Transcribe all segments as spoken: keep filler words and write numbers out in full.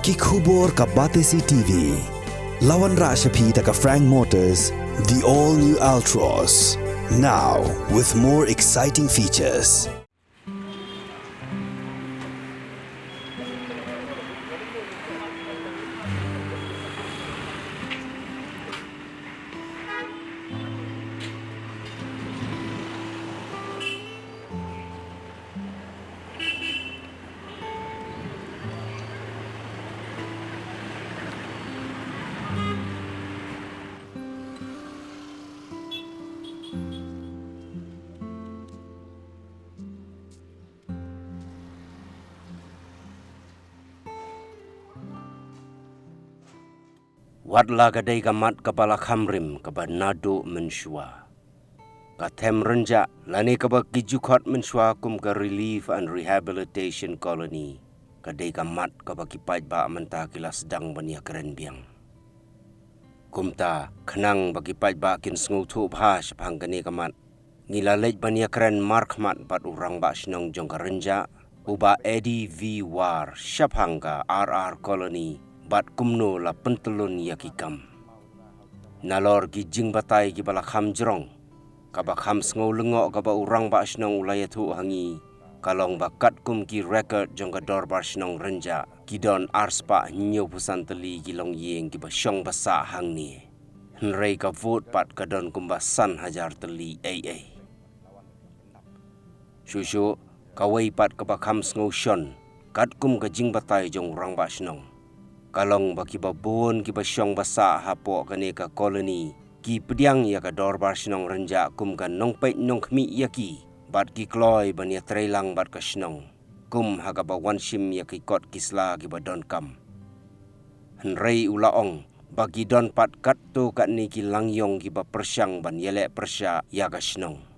Ki khubor ka Batesi T V. La wanrah sha phi da ka Frank Motors, the all new Altroz. Now with more exciting features. Wat la ka dei ka mat kaba la kham rim kaba naduh mynshuwa. Ka Them Rynjah lane kaba ki ju khot mynshuwa kum ka Relief and Rehabilitation Colony, ka dei ka mat kaba ki paidbah mynta ki la sdang ban ïakren biang. Kumta, khnang ba ki paidbah kin sngewthuh bha shaphang kane ka mat, ngi la leit ban ïakren markhmat bad u Rangbah Shnong jong ka Rynjah, u Bah Eddie V War, shaphang ka R R Colony bad kumno la pyntyllun ïa ki kam. Nalor ki jingbatai kiba la kham jrong, kaba kham sngew lyngngoh kaba u Rangbah Shnong u la ïathuh ha ngi, ka long ba katkum ki record jong ka Dorbar Shnong Rynjah, ki don arspah hynñiewphew san tylli ki longïing kiba shong ba sah hangne. Hynrei ka vote pat ka don kumba san hajar tylli ei ei. Shuh shuh, kawei pat kaba kham sngewshon, katkum ka jingbatai jong u Rangbah Shnong, ka long ba kiba bun kiba shong ba sah hapoh kane ka colony ki pdiang ïa ka Dorbar Shnong Rynjah kum ka nongpeit nongkhmih ïa ki, bad ki kloi ban ïatreilang bad ka shnong, kum ha kaba wan shim ïa ki kot ki sla kiba donkam. Hynrei u la ong ba ki don pat katto katne ki langïong kiba pyrshang ban ïaleh pyrshah ïa ka shnong.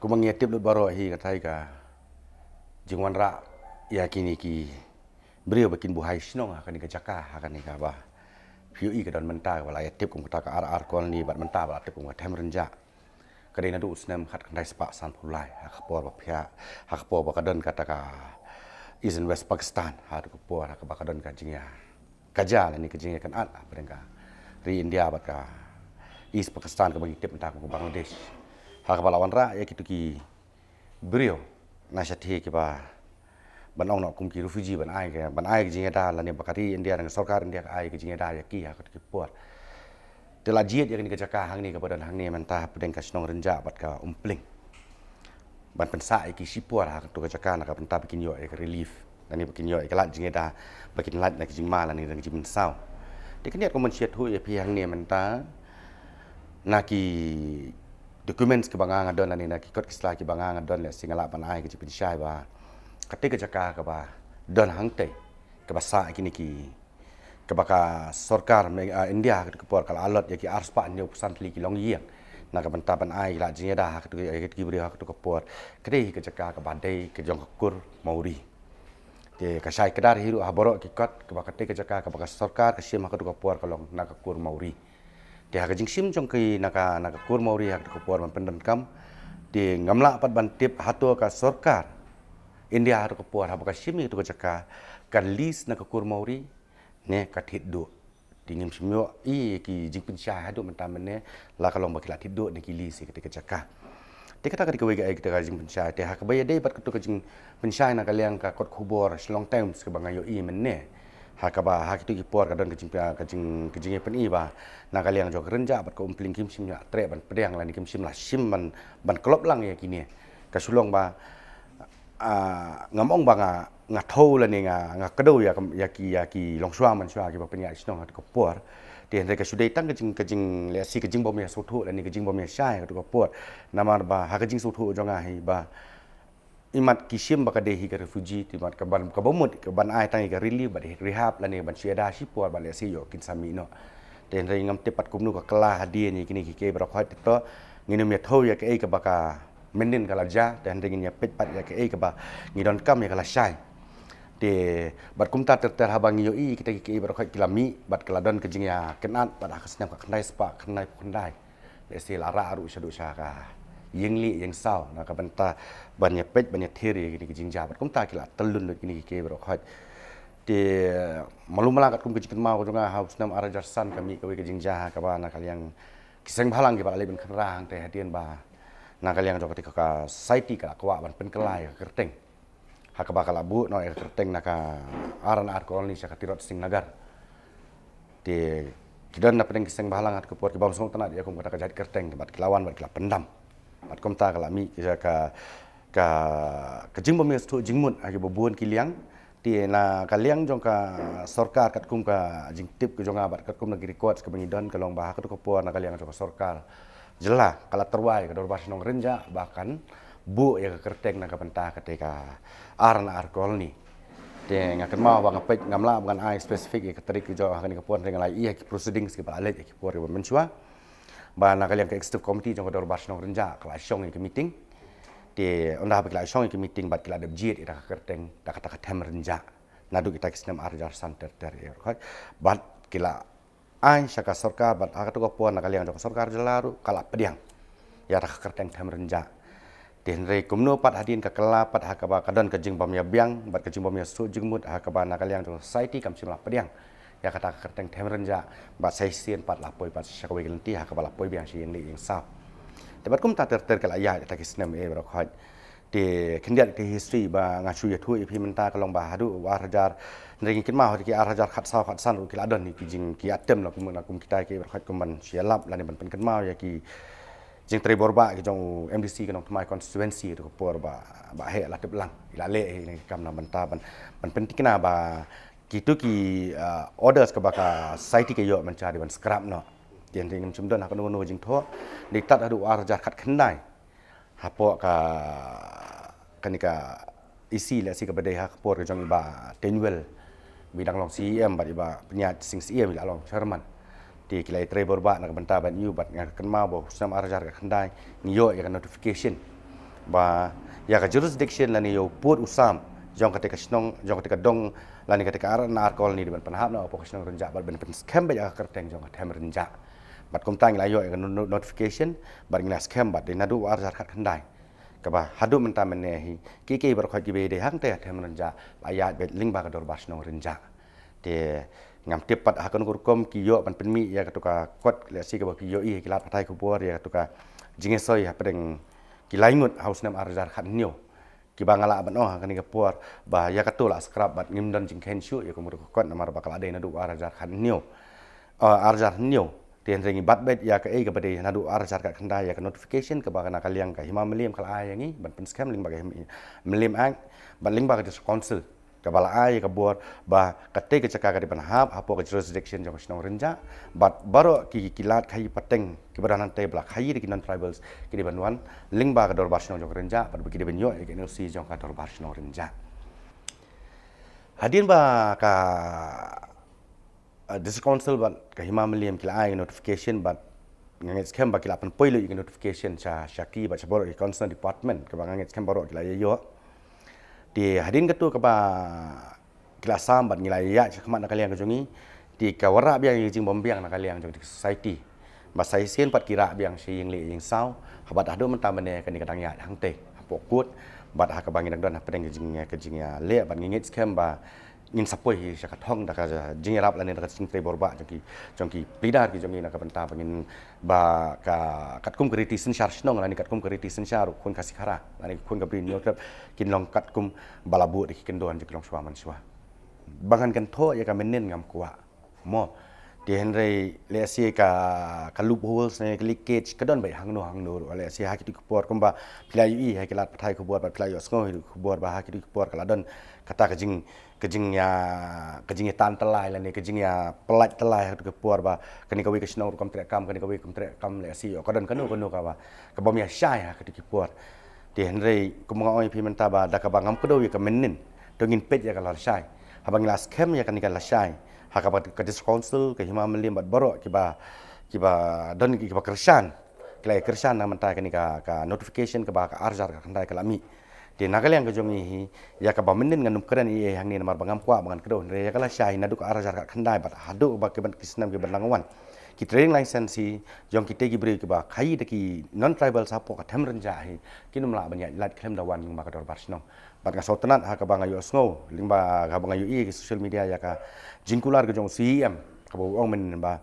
Kumba ngi ïa tip lut baroh hi, katai ka jingwanrah ïa kine ki briew ba kin buhai shnong ha kane ka jaka, ha kane kaba phi ïohi ka don mynta kaba la ïa tip kum kata ka R R Colony bad mynta ba la tip kum ka Them Rynjah, ka dei naduh u snem khatkhyndai spah sanphew lai, ha ka por ba phi, ha ka por ba ka don kata ka East and West Pakistan, ha tu ka por ha kaba ka don ka jingïa kaja lane ka jingïakynad hapdeng ka ri India bad ka East Pakistan kaba ngi tip mynta kum ka Bangladesh. Ha kaba la wanrah ïa kitu ki briew na shathie kiba, ban ong noh kum ki refugee, ban ai ka, ban ai ka jingïada lane ba ka ri India lane ka sorkar India ka ai ka jingïada ïa ki ha katu ki por. Te la jied ïa kane ka jaka hangne kaba don hangne mynta hapdeng ka shnong Rynjah bad ka Umpling, ban pynsah ïa ki shipor ha katu ka jaka na ka bynta ba kin ïoh ïa ka relief lane ba kin ïoh ïa ka lad jingïada, ba kin lait na ka jingma lane na ka jingmynsaw. Te ka niat ka mon shet hu ïa phi hangne mynta, na ki documents kiba nga nga don lane na ki kot ki sla kiba nga nga don, lehse nga lah ban ai ka jingpynshai ba katei ka jaka kaba don hangtei, kaba sah ïa kine ki, kaba ka sorkar Me-, ah, India ha katu ka por ka la allot ïa ki arspah hynñiewphew san tylli ki longïing na ka bynta ban ai la jingïada ha katu, ïa katu ki briew ha katu ka por. Ka dei ka jaka kaba dei ka jong ka kur Mawrie. Te ka shai kdar hi ruh ha baroh ki kot kaba katei ka jaka kaba ka sorkar ka shim ha katu ka por ka long na ka kur Mawrie. Te ha ka jingshim jong ki na ka, na ka kur Mawrie ha katu ka por ban pyndonkam, te ngam lah pat ban tip hato ka sorkar India ha katu ka por haba ka shim ïa katu ka jaka, ka lease na ka kur Mawrie ne ka thied duh. Te ngim shym ïohi ïa ki jingpynshai haduh mynta mynne, la ka long ba ki la thied duh ne ki lease ïa katei ka jaka. Te kata ka dei kawei ka, eh, kata ka jingpynshai. Te ha kaba ïadei bad katu ka jingpynshai na ka liang ka kot khubor Shillong Times kaba nga ïohi mynne, ha kaba ha kitu ki por ka don ka jing, ka jing, ka jingïapyni ba na ka liang jong ka Rynjah bad ka Umpling kim shym la treh ban pdiang lane kim shym la shim ban, ban klop lang ïa kine. Ka shu long ba, ah, ngam ong ba nga, nga thew lane nga, nga kdew ïa ka, ïa ki, ïa ki longshuwa manshuwa kiba pynïaid shnong ha katu ka por. Te hynrei ka shu dei tang ka jing, ka jing, lehse ka jingbym ïa sngewthuh lane ka jingbym ïa shai ha kato ka por. Namar ba ha ka jingsngewthuh jong nga hi ba imat ki shim ba ka dei hi ka refugee, te imat ka ban, ka bamut ka ban ai tang ïa ka relief bad rehab lane ban shu ïada shipor bad lehse ïoh kin sa mih noh. Te hynrei ngam tip pat kumno ka kylla hadien ïa kine kiei kiei baroh khoit, te to ngin ym ïathuh ïa kaei kaba ka mynnin ka la jia, te hynrei ngin ïa peit pat ïa kaei kaba ngi donkam ïa ka la shai. Te bad kumta ter ter haba ngi ïohi kita kiei kiei baroh khoit ki la mih bad ka la don ka jingïakynad bad ha ka snem khatkhyndai spah khyndaiphew khyndai. Lehse la rah ruh shaduh sha ka ïing lieh ïing saw na ka bynta ban ïa peit ban ïa thir ïa kine ki jingjia bad kumta ki la tyllun lut kine kiei kiei baroh khoit. Te malu mala katkum ka jingkynmaw ka jong nga ha u snem ar hajar san ka mih kawei ka jingjia ha kaba na ka liang ki seng bhalang kiba la leit ban khynra hangtei hadien ba na ka liang jong kata ka society ka la kwah ban pynkylla ïa ka kyrteng. Ha kaba ka la buh noh ïa ka kyrteng na ka R and R Colony sha ka Tirot Singh Nagar. Te ki don na pdeng ki seng bhalang ha kato ka por ki bym sngewtynnat ïa kum kata ka jait kyrteng, bad ki la wan bad ki la pyndam. Bad kumta ka la mih ka, ka, ka jingbym ïa sngewthuh jingmut ha kiba bun ki liang. Te na ka liang jong ka sorkar katkum ka jingtip ka jong nga bad katkum na ki records kaba ngi don ka long ba ha kato ka por na ka liang jong ka sorkar jylla ka la tyrwa ïa ka Dorbar Shnong Rynjah ba kan buh ïa ka kyrteng na ka bynta kata ka R and R Colony. Te nga kynmaw ba nga peit, ngam lah ban ai specific ïa ka tarik ka jong ha kane ka por, hynrei nga la ïohi ha ki proceedings kiba la leit ha ki por kiba mynshuwa ba na ka liang ka executive committee jong ka Dorbar Shnong Rynjah ka la shong ïa ka meeting. Te ynda haba ki la shong ïa ka meeting bad ki la dep jied ïa ka kyrteng da kata ka Them Rynjah. Naduh kita ki snem ar hajar san ter ter ïa ka, bad ki la ai sha ka sorkar bad ha kato ka por na ka liang jong ka sorkar jylla ruh ka la pdiang ïa ka kyrteng Them Rynjah. Te hynrei kumno pat hadien ka kylla pat ha kaba ka don ka jingbym ïa biang bad ka jingbym ïa sngewthuh jingmut ha kaba na ka liang jong ka society kam shym la pdiang ïa kata ka kyrteng Them Rynjah. Bad sa shisien pat la poi pat sha kawei ka lynti ha kaba la poi biang sha ïing lieh ïing saw. Te bad kumta ter ter ka la ïaid ïa kita ki snem eh baroh khoit. Te khyndiat ïa ka history ba nga shu ïathuh ïa phi mynta ka long ba haduh u ar hajar, hynrei ngi kynmaw ha ki ar hajar khatsaw khatsan ruh ki la don ïa ki jing, ki attempt la kum, la kum kita kiei baroh khoit kum ban shu ïalap lane ban pynkynmaw ïa ki jingtrei bor bah ki jong u M D C ka Nongthymmai constituency ha kato ka por ba, ba heh la tip lang. Ki la leh hi na ki kam na bynta ban, ban pynthikna ba kito ki, ah, orders kaba ka society ka ïoh mynta dei ban scrap noh. Te hynrei ngim shym don ha kano kano ka jingthoh. Dei tad haduh u ar hajar khatkhyndai hapoh ka, kane ka E C lehse kaba dei ha ka por ka jong i Bah Teignwell, ba i dang long C E M bad i Bah Pynïaid Sing Syiem i la long chairman. Te ki la ïatrei bor bah na ka bynta ban ïoh, bad nga kynmaw ba u snem ar hajar khatkhyndai ngi ïoh ïa ka notification ba ïa ka jurisdiction lane ïa u pud u sam jong kata ka shnong, jong kata ka dong lane kata ka R and R Colony dei ban pynhap noh hapoh ka shnong Rynjah bad ban pynskhem beit ïa ka kyrteng jong ka Them Rynjah. Bad kumta ngi la ïoh ïa ka no-, no-, notification bad ngi la skhem bad dei naduh u ar hajar khatkhyndai kaba haduh mynta mynne hi kiei kiei baroh khoit kiba dei hangtei ha Them Rynjah la ïaid beit lyngba ka Dorbar Shnong Rynjah. Te ngam tip pat ha kano ka rukom ki ïoh ban pynmih ïa kato ka kot lehse kaba ki ïohi ha ki lad pathai khubor ïa kato ka jingisoi hapdeng ki lai ngut ha u snem ar hajar khathynñiew. Kiba nga lah ban ong ha kane ka por ba ïa kato la scrap bad ngim don jingkheiñ shuh ïa ka mut ka kot namar ba ka la dei naduh ar hajar khathynñiew. Ah, ar hajar hynñiew. Te hynrei ngi bat beit ïa kaei kaba dei naduh ar hajar khatkhyndai ïa ka notification kaba na ka liang ka Hima Mylliem ka la ai ïa ngi ban pynskhem lyngba ka Hima Mylliem Act bad lyngba ka District Council kaba la ai ïa ka bor ba katei ka jaka ka dei ban hap hapoh ka jurisdiction jong ka shnong Rynjah bad baroh ki, ki lad khaïi pateng kiba don hangtei ba la khaïi da ki non-tribals ki dei ban wan lyngba ka Dorbar Shnong jong ka Rynjah bad ba ki dei ban ïoh ïa ka N O C jong ka Dorbar Shnong Rynjah. Hadien ba ka, uh, District Council bad ka Hima Mylliem ki la ai notification bad nga ngeit skhem ba ki la pynpoi lut ïa ka notification sha, sha ki bad sha baroh ki concerned department kaba nga ngeit skhem baroh ki la ïoh. Te hadien kato kaba ki la sam bad ngi la ïaid sha khmat na ka liang ka jong ngi, te ka wanrah biang ïa ka jingbym biang na ka liang jong ka society. Ba sa shisien pat ki rah biang sha ïing lieh ïing saw, ha bad haduh mynta mynne kane ka dang ïaid hangtei hapoh court bad ha kaba ngi dang don hapdeng ka jing, ka jingïaleh bad ngi ngeit skhem ba ngin sa poi hi sha ka thong da ka jingïarap lane da ka jingtrei bor bah jong ki, jong ki pleader ki jong ngi na ka bynta ba ngin, ba ka katkum ka riti synshar shnong lane katkum ka riti synshar u khun Khasi Khara lane khun ka Bri Hynñiewtrep kin long katkum ba la buh da ki kyndon jong ki longshuwa manshuwa. Ba ngan kynthoh ïa ka mynnin ngam kwah mo. Te hynrei lehse ka, ka loopholes ne ka leakage ka don beit hangno hangno ruh, lehse ha kito ki por kumba phi la ïohi ha ki lad pathai khubor bad phi la ïohsngew hi ruh khubor ba ha kito ki por ka la don kata ka jing, ka jingïa, ka jingïatan tyllai lane ka jingïa pyllait tyllai ha kito ki por ba kane kawei ka shnong ruh kam treh kam, kane kawei kam treh kam, lehse ïoh ka don kano kano kaba, ka bym ïa shai ha kito ki por. Te hynrei kumba nga ong ïa phi mynta ba da kaba ngam kdew ïa ka mynnin, to ngin peit ïa ka lashai. Haba ngi la skhem ïa kane ka lashai, ha kaba ka District Council, ka Hima Mylliem bad baroh kiba, kiba don kiba kyrshan, ki la kyrshan na mynta kane ka, ka notification kaba ka ar hajar khatkhyndai ka la mih. Te na ka liang ka jong ngi hi, ïa kaba mynnin ngan ym kren ei ei hangne namar ba ngam kwah ba ngan kdew, hynrei ïa ka lashai naduh ka ar hajar khatkhyndai bad haduh ba ki ban ki snem ki ban nang wan, ki trading license hi jong kitei ki briew kiba khaïi da ki non-tribal hapoh ka them Rynjah hi, kin ym lah ban ïaid lait khlem da wan lyngba ka dorbar shnong. Bad nga sngewtynnat ha kaba nga ïohsngew lyngba kaba nga ïohi ha ki social media ïa ka jingkular ka jong u C E M, kaba u ong mynnin ba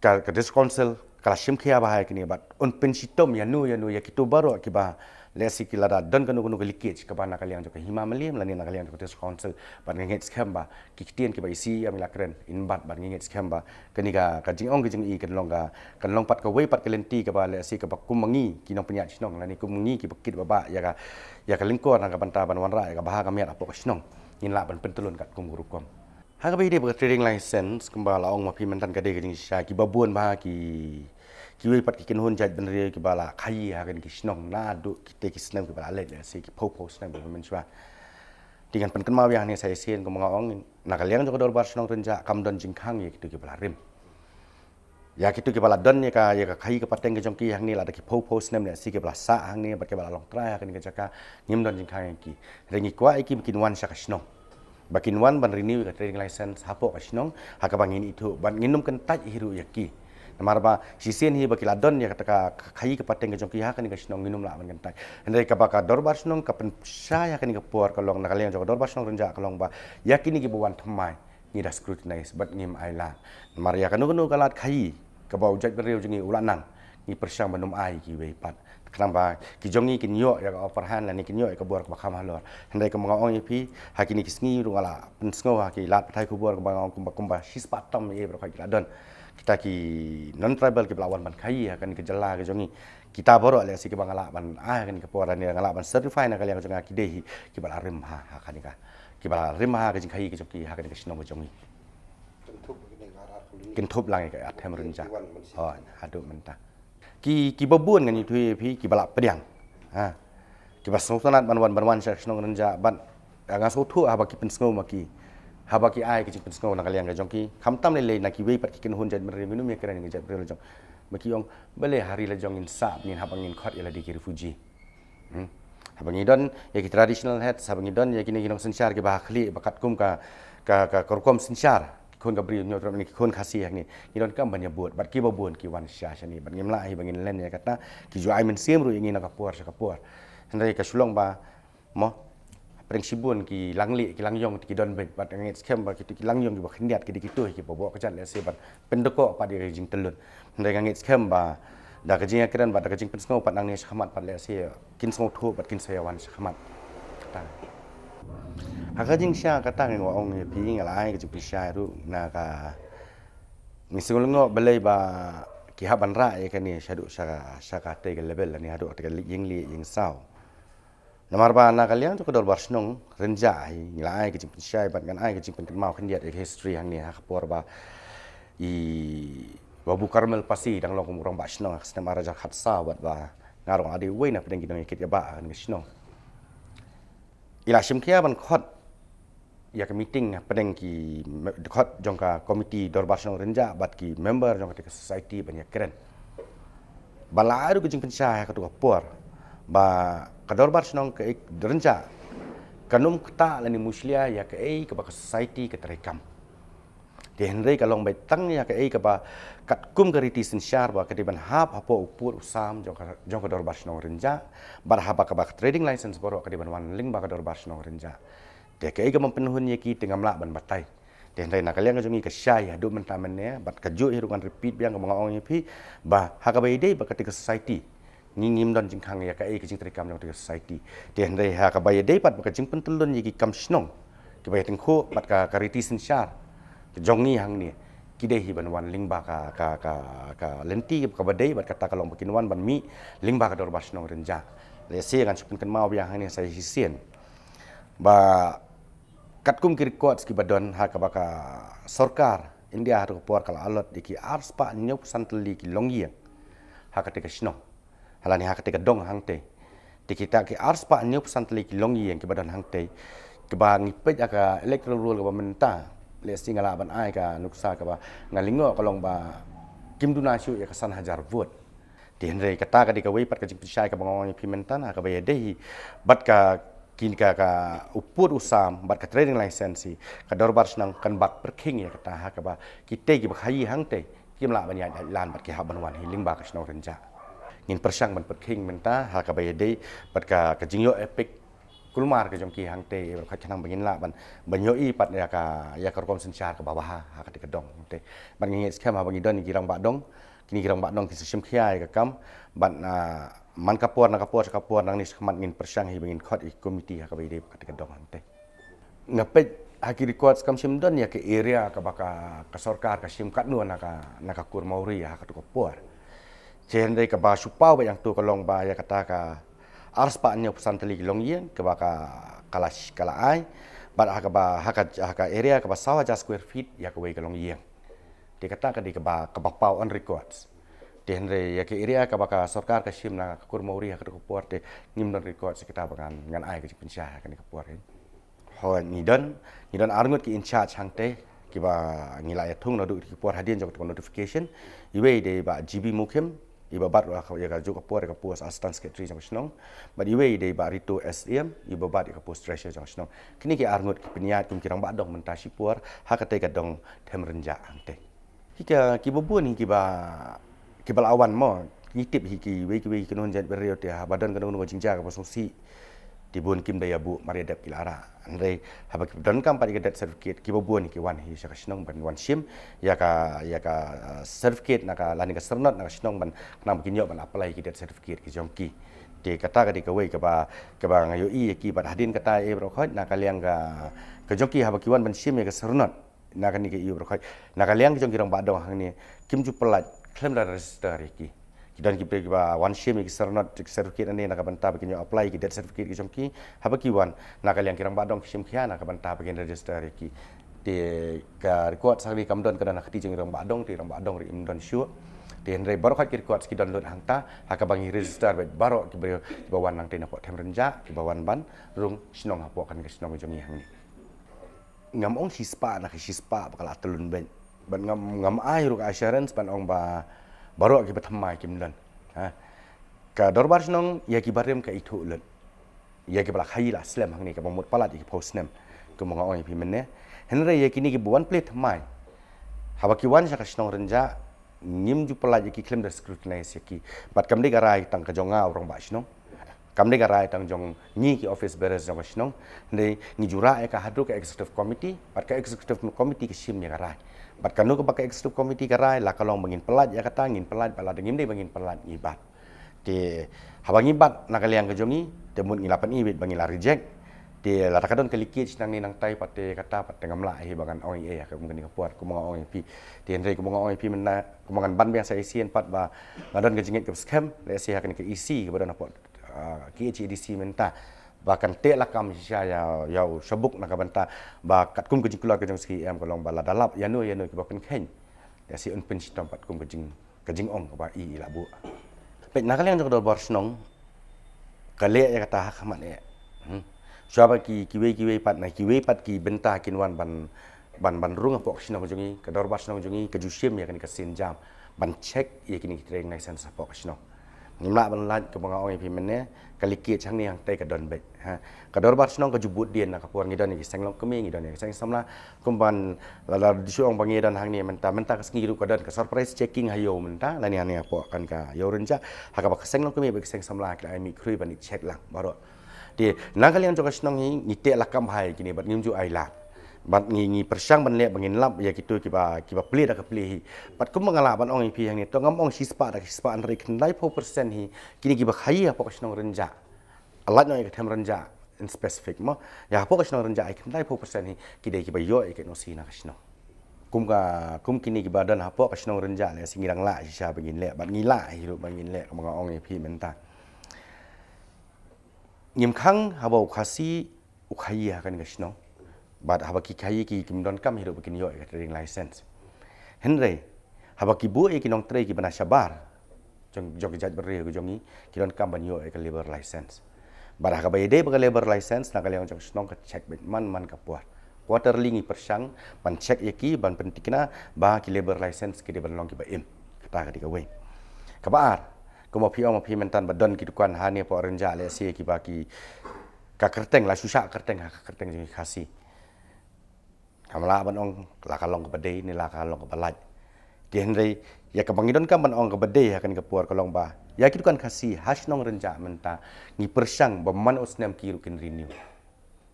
ka, ka District Council ka la shim khia bha ïa kine bad un pynshitom ïano ïano ïa kito baroh kiba lehse ki lada don kano kano ka leakage kaba na ka liang jong ka Hima Mylliem lane na ka liang jong ka District Council. Bad nga ngeit skhem ba ki ktien kiba i C E M i la kren in bat bad nga ngeit skhem ba kane ka, ka jingong ka jingi kan long ka, kan long pat kawei pat ka lynti kaba lehse kaba kum ma ngi ki nongpynïaid shnong lane kum ma ngi kiba kit ba bah ïa ka, ïa ka lyngkor na ka bynta ban wanrah ïa ka bha ka miat hapoh ka shnong, ngin lah ban pyntyllun katkum ka rukom. Ha kaba ïadei bad ka trading license kumba la ong ma phi mynta ka dei ka jingshai, kiba bun bha ki, kiwei pat ki kynhun jaitbynriew kiba la khaïi ha kine ki shnong naduh kitei ki snem kiba la leit, lehse ki phew phew snem kiba mynshuwa. Te ngan pynkynmaw biang hangne sa shisien kumba nga ong, na ka liang jong ka dorbar shnong Rynjah kam don jingkhang ïa kito kiba la rim. Ïa kito kiba la don ïa ka, ïa ka khaïi ka pateng ka jong ki hangne lada ki phew phew snem lehse kiba la sah hangne bad kiba la long trai ha kane ka jaka, ngim don jingkhang ïa ki. Hynrei ngi kwah ïa ki ba kin wan sha ka shnong, ba kin wan ban renew ïa ka trading license hapoh ka shnong ha kaba ngin ithuh bad ngin ym kyntait hi ruh ïa ki. Namar ba shisien hi ba ki la don ïa kata ka khaïi ka pateng ka jong ki ha kane ka shnong, ngin ym lah ban kyntait. Hynrei kaba ka dorbar shnong ka pynshai ha kane ka por ka long, na ka liang jong ka dorbar shnong Rynjah ka long ba ïa kine kiba wan thymmai ngi da scrutinize bad ngim ai lad. Namar ïa kano kano ka lad khaïi kaba u jaitbynriew jong ngi u la nang, ngi pyrshang ban ym ai kiwei pat. Khnang ba ki jong ngi kin ïoh ïa ka upper hand lane kin ïoh ïa ka bor kaba kham halor. Hynrei kumba nga ong ïa phi, ha kine ki sngi ruh nga la pynsngew ha ki lad pathai khubor kaba nga ong kumba, kumba shispah tam ïa baroh ki la don kita ki non-tribal kiba la wan ban khaïi ha kane ka jylla ka jong ngi. Kita baroh lehse kiba nga lah ban ai ha kane ka por lane nga lah ban certify na ka liang ka jong nga ki dei hi kiba la rim ha, ha kane ka, kiba la rim ha ka jingkhaïi ka jong ki ha kane ka shnong ka jong ngi. Kynthup lang ïa ka them Rynjah. Oh, haduh mynta. Ki, kiba bun ngan ïathuh ïa phi kiba la pdiang. Ha. Kiba sngewtynnat ban wan, ban wan sha shnong Rynjah bad, ah, nga sngewthuh haba ki pynsngew ma ki, haba ki ai ka jingpynsngew na ka liang ka jong ki. Khamtam lei lei na kiwei pat ki kynhun jaitbynriew, ngin ym ïa kren ïa ka jaitbynriew la jong. Ba ki ong balei ha ri la jong ngin sah, ngin hap ngin khot ïa lade ki refugee. Hmm. Haba ngi don ïa ki traditional heads, haba ngi don ïa kine ki nongsynshar kiba ha khlieh ba katkum ka, ka, ka, ka rukom synshar, ki khun ka Bri, Hynñiewtrep ne ki khun Khasi hangne, ngi donkam ban ïa bud bad kiba bun ki wan sha shane bad ngim lah hi ba ngin len ïa kata, ki ju ai mynsiem ruh ïa ngi na ka por sha ka por. Hynrei ka shu long ba mo, pyrshah shibun ki lang lieh ki lang ïong te ki don beit bad nga ngeit skhem ba kito ki lang ïong kiba khyndiat ki dei kito kiba bok ka jat lehse ban pyndkoh pat ïa ka jingtyllun. Hynrei nga ngeit skhem ba da ka jingïakren bad da ka jingpynsngew pat nangne shakhmat pat lehse kin sngewthuh bad kin sa ïa wan shakhmat. Kata. Ha ka jingshai kata nga ong ïa phi, nga la ai ka jingpynshai ruh na ka, ngi sngew lyngngoh balei ba ki hap ban rah ïa kane shaduh sha ka, sha katei ka level lane haduh katei ka ïing lieh ïing saw. Namar ba na ka liang jong ka dorbar shnong Rynjah hi, ngi la ai ka jingpynshai bad ngan ai ka jingpynkynmaw khyndiat ïa ka history hangne ha ka por ba i Babu Karmel Pasi dang long kum u rangbah shnong ha ka snem ar hajar khatsaw bad ba nga ruh nga dei uwei na pdeng ki nongïakit ïa bah ha kane ka shnong. I la shim khia ban khot ïa ka meeting hapdeng ki me-, dkhot jong ka komiti dorbar shnong Rynjah bad ki member jong ka, ka society ban ïakren. Ba la ai ruh ka jingpynshai ha katu ka por ba ka dorbar shnong ka Rynjah kan ym ktah lane mushlia ïa kaei kaba ka society ka treikam. Te hynrei ka long beit tang ïa kaei kaba katkum ka riti synshar ba ka dei ban hap hapoh u pud u sam jong ka, jong ka dorbar shnong Rynjah. Bad haba kaba ka trading license baroh ka dei ban wan lyngba ka dorbar shnong Rynjah. Te kaei kaba pynhun ïa ki te ngam lah ban batai. Te hynrei na ka liang ka jong ngi ka shai haduh mynta mynne bad kajuh hi ruh ngan repeat biang kaba nga ong ïa phi ba ha kaba ïadei bad katei ka society, ngi ngim don jingkhang ïa kaei ka jingtreikam jong katei ka society. Te hynrei ha kaba ïadei pat bad ka jingpyntyllun ïa ki kam shnong kiba ïatyngkhuh bad ka, ka riti synshar ka jong ngi hangne, Ki dei hi ban wan lyngba ka, ka, ka, ka lynti kaba dei, bad kata ka long ba kin wan ban mih lyngba ka Dorbar Shnong Rynjah. Lehse ngan shu pynkynmaw biang hangne sa shisien ba katkum ki records kiba don ha kaba ka sorkar India ha tu ka por ka la allot ïa ki arspah hynñiewphew san tylli ki longïing ha kata ka shnong. Halani ha kata ka dong hangtei. Te kita ki arspah hynñiewphew san tylli ki longïing kiba don hangtei, kiba ngi peit ha ka electoral roll kaba mynta, lehse nga lah ban ai ka nuksa kaba nga lyngngoh ka long ba kim duna shuh ïa ka san hajar vote. Te hynrei kata ka dei kawei pat ka jingpynshai kaba nga ong ïa phi mynta, ha kaba ïadei hi bad ka, kine ka, ka u pud u sam bad ka trading license hi, ka Dorbar Shnong kan bak pyrkhing ïa kata ha kaba kitei kiba khaïi hangtei kim lah ban ïaid ïaid lan bad ki hap ban wan hi lyngba ka shnong Rynjah. Ngin pyrshang ban pyrkhing mynta ha kaba ïadei bad ka, ka jingïoh EPIC kulmar ka jong ki hangtei, eh, khnang ba ngin lah ban, ban ïohi pat ïa ka, ïa ka rukom synshar kaba bha ha kata ka dong hangtei. Bad ngi ngeit skhem haba ngi don ki rangbah dong, kine ki rangbah dong ki sa shim khia ïa ka kam, bad, ah, man ka por na ka por sha ka por, nangne shakhmat ngin pyrshang hi ba ngin khot ïa ki komiti ha kaba ïadei bad kata ka dong hangtei. Nga peit ha ki records kam shym don ïa ka area kaba ka, ka sorkar ka shim katno na ka, na ka kur Mawri ha katu ka por. Te hynrei kaba shu paw beit hangtu ka long ba ïa kata ka arspah hynñiewphew san tylli ki longïing kaba ka, ka la sh-, ka la ai. Bad ha kaba, ha ka, ha ka area kaba saw hajar square feet ïa kawei ka longïing. Te kata ka dei kaba, kaba paw on records. Te hynrei ïa ka area kaba ka sorkar ka shim na ka kur Mawri ha katu ka por te ngim don records, kata ba ngan, ngan ai ka jingpynshai ha kane ka por hi. Hooid, ngi don, ngi don arngut ki in charge hangtei kiba ngi la ïathung naduh ki por hadien jong ka notification. Iwei i dei i Bah G B Mukhim, iba bat ruh ïa ka juh ka por ïa ka post Assistant Secretary jong ka shnong. Bad iwei i dei i Bah Rito S M, iba bat ïa ka post Treasurer jong ka shnong. Kine ki arngut ki pynïaid kum ki rangbah dong mynta shipor ha katei ka dong Them Rynjah hangtei. Hi ka, kiba bun hi kiba, kiba la wan mo. Ngi tip hi kiwei kiwei ki kynhun jaitbynriew te haba don kano kano ka jingjia kaba sngewsih, te bun kim da ïa buh mar ïa dep ki la rah. Hynrei haba ki donkam pat ïa ka death certificate, kiba bun hi ki wan hi sha ka shnong ban wan shim ïa ka, ïa ka, uh, certificate na ka, lane ka syrnod na ka shnong ban, khnang ba kin ïoh ban apply ïa ki death certificate ki jong ki. Te kata ka dei kawei kaba, kaba nga ïohi ïa ki, bad hadien kata, eh, baroh khoit, na ka liang ka, ka jong ki haba ki wan ban shim ïa ka syrnod na kane ka ïew baroh khoit, na ka liang ki jong ki rangbah dong hangne, kim ju pyllait khlem da register ïa ki. Ki don ki briew kiba wan shim ïa ki syrnod, ki certificate hangne na ka bynta ba kin ïoh apply ïa ki death certificate ki jong ki. Haba ki wan na ka liang ki rangbah dong ki shim khia na ka bynta ba kin register ïa ki. Te ka record sa ri kam don, ka don ha kti jong ki rangbah dong, te rangbah dong ruh im don shuh. Te hynrei baroh khoit ki records ki don lut hangta, ha kaba ngi register beit baroh ki briew kiba wan nangtei napoh Them Rynjah, kiba wan ban rung shnong hapoh kane ka shnong jong ngi hangne. Ngam ong shispah na ka shispah ba ka la tyllun beit. Bad ngam, ngam ai ruh ka assurance ban ong ba baroh kiba thymmai kim don. Ha. Ka Dorbar Shnong ïa kiba rim ka ithuh lut. Ïa kiba la khaïi la slem hangne, kaba mut palat ïa ki phew snem, kumba nga ong ïa phi mynne. Hynrei ïa kine kiba wan plie thymmai, haba ki wan sha ka shnong Rynjah, ngim ju pyllait ïa ki, khlem da scrutinize ïa ki. Bad kam dei ka rai tang ka jong nga u rangbah shnong, kam dei ka rai tang jong ngi ki office bearers jong ka shnong. Hynrei ngi ju rah ïa ka haduh ka executive committee, bad ka executive committee ka shim ïa ka rai. Bad kano kaba ka executive committee ka rai, la ka long ba ngin pyllait ïa kata ngin pyllait, bad lada ngim dei ba ngin pyllait ngi bat. Te haba ngi bat na ka liang ka jong ngi, te mut ngi la pyni beit ba ngi la reject. Te lada ka don ka leakage nangne nangtai pat, te kata pat te ngam lah hi ba ngan ong ei ei ha kane ka por, kumba nga ong ïa phi. Te hynrei kumba nga ong ïa phi mynta, kumba ngan ban biang sa shisien pat ba nga don ka jingngeit kaba skhem, lehse ha kane ka E C kaba don hapoh, ah, K H A D C mynta, ba kan teh lakam shisha ïa, ïa u Shabuk na ka bynta ba katkum ka jingkular ka jong C M ka long ba lada lap ïano ïano kiba pynkheiñ, lehse un pynshitom pat kum ka jing ka jingong kaba i i la buh. Peit na ka liang jong ka Dorbar Shnong, ka leh ïa kata ha khmat eh. Hmm. Shuwa ba ki, kiwei kiwei pat na kiwei pat ki bynta kin wan ban, ban, ban rung hapoh ka shnong jong ngi, ka Dorbar Shnong jong ngi ka ju shim ïa kane ka sienjam ban check ïa kine ki trading license hapoh ka shnong. Ngim lah ban lait, kumba nga ong ïa phi mynne, ka leakage hangne hangtei ka don beit. Ha. Ka Dorbar Shnong ka ju bud dien na ka por ngi don ïa ki seng longkmie, ngi don ïa ki seng samla. Kumban la, la ju ong ba ngi don hangne mynta, mynta ka sngi ruh ka don ka surprise checking ha ïew mynta, lane hangne hapoh kane ka ïew Rynjah, ha kaba ka seng longkmie bad ka seng samla ki la ai mih khrui ban ïa check lang baroh. Te na ka liang jong ka shnong hi ngi teh lakam bha ïa kine bad ngim ju ai lad. Bad ngi, ngi pyrshang ban leh ba ngin lap ïa kito kiba, kiba plie da ka plie hi. Bad kumba nga lah ban ong ïa phi hangne, to ngam ong shispah da ka shispah, hynrei khyndaiphew percent hi kine kiba khaïi hapoh ka shnong Rynjah, lait noh ïa ka Them Rynjah in specific mo, ïa hapoh ka shnong Rynjah hi khyndaiphew percent hi ki dei kiba ïoh ïa ka N O C na ka shnong. Kum ka, kum kine kiba don hapoh ka shnong Rynjah lehse ngi dang lah shisha ba ngin leh, bad ngi lah hi ruh ba ngin leh, kumba nga ong ïa phi mynta. Ngim khang haba u Khasi u khaïi ha kane ka shnong. Bad haba ki khaïi ki, kim donkam hi ruh ba kin ïoh ïa ka trading license. Hynrei haba ki buh ïa ki nongtrei kiba na shabar jong, jong ki jaitbynriew ka jong ngi, ki donkam ban ïoh ïa ka labour license. Bad ha kaba ïadei bad ka labour license, na ka liang jong shnong ka check beit man man ka por. Quarterly ngi pyrshang ban check ïa ki, ban pynthikna ba ki labour license ki dei ban long kiba im. Kata ka dei kawei. Kaba ar, kumba phi ong ma phi mynta ba don ki dukan hangne hapoh Rynjah lehse kiba ki, ka kyrteng, la shu shah kyrteng ha ka kyrteng jong ki Khasi. Ngam lah ban ong la ka long kaba dei ne la ka long kaba lait. Te hynrei ïa kaba ngi donkam ban ong kaba dei ha kane ka por ka long ba ïa ki dukan Khasi ha shnong Rynjah mynta ngi pyrshang ba man u snem ki ruh kin renew.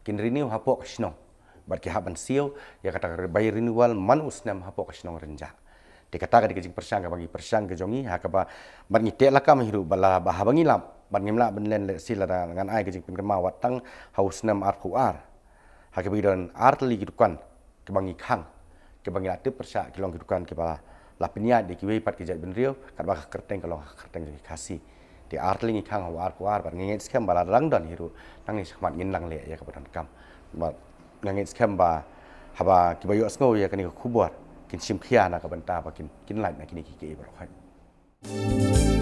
Kin renew hapoh ka shnong. Bad ki hap ban siew ïa kata ka bai renewal man u snem hapoh ka shnong Rynjah. Te kata ka dei ka jingpyrshang kaba ngi pyrshang ka jong ngi, ha kaba bad ngi teh lakam hi ruh ba la, ba haba ngi lap bad ngim lah ban len lehse lada ngan ai ka jingpynkynmaw, wat tang ha u snem arphew ar, ha kaba ngi don artylli ki dukan kiba ngi khang, kiba ngi la tip pyrshah ki long ki dukan kiba la pynïaid da kiwei pat ki jaitbynriew, katba ka kyrteng ka long ha ka kyrteng jong ki Khasi. Te artylli ngi khang ha u arphew ar, bad nga ngeit skhem ba lada dang don hi ruh, nangne shakhmat ngin nang leh ïa kaba donkam. Bad nga ngeit skhem ba haba kiba ïohsngew ïa kane ka khubor kin shim khia na ka bynta ba kin, kin lait na kine kiei kiei baroh khoit.